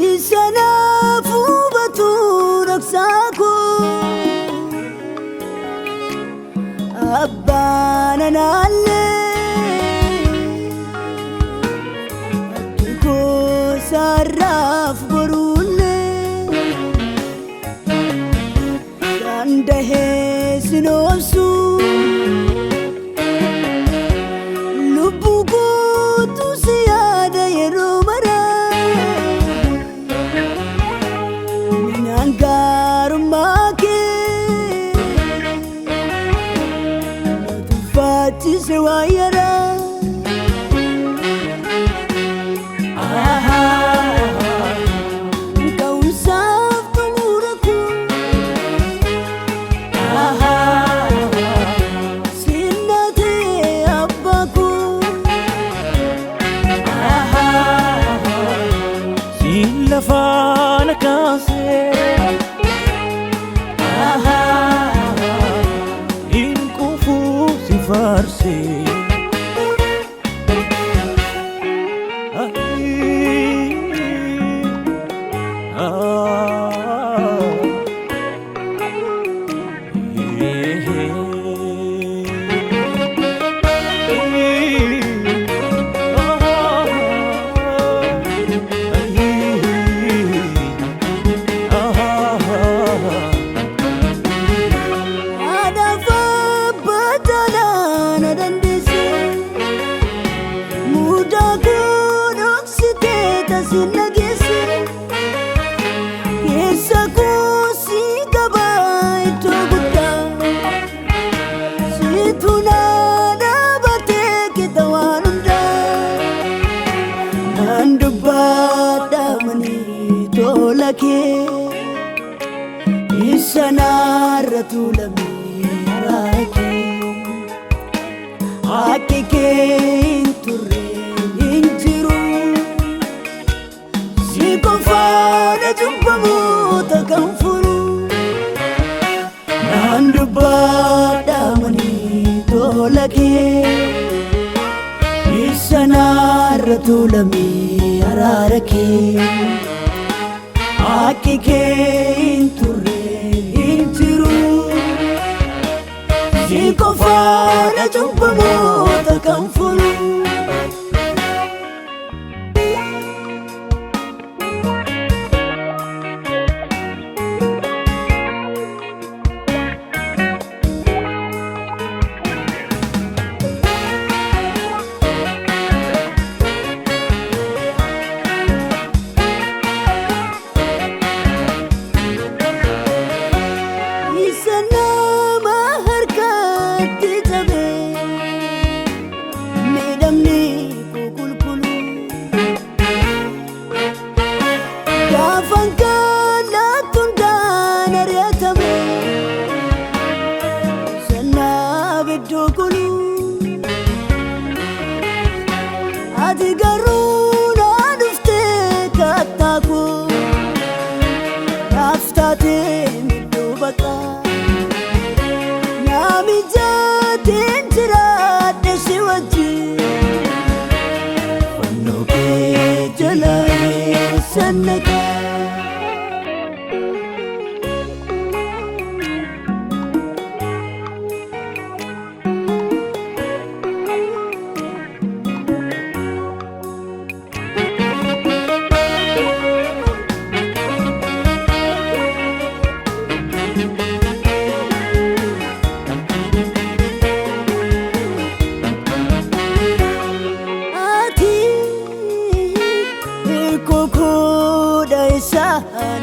Isanaaf hubatu dhoksaa koo abbaan anaallee akki koo sararaaf boruullee dandahee sin oobsu lubbuu kootu si yaada yeroo mara. Minaan gaarummaa kee na tuffaachise waa yara. Ka'umsaaf xumura koo sinnatee abbaa koo. Siin lafaa na kaasee hin quufuu si faarsee. Haadhaaf abbaa tolaa na dandeesse. Mudaa koo dhoksitee tasin na geesse. Keessa koo si qaba iddoo guddaa. Situ na dhaabatee qixa waan hundaa. Naan dubbadha manii tola kee. Isa narra tuulamee araara kee. Akki kee hin turre hin jiru. Si qofaadha cubbamoota kan furu. Naan dubbadha manii tola kee. Isa narra tuulamee araara kee. Akki kee hin turre hin jiru. Si qofaadha cubbamoota kan furu. Isa nama harkatti cabe miidhamni koo qulqullu gaafan kallattu hundaan ari'atame sannaaf iddoo kulu ati garuu na dhuftee kattaa koo naaf taatee miidhuu baqaa. Naamijaatiin jiraadhe si wajjin fannoo kee jala eessan naqa. Ati kokoodha isaan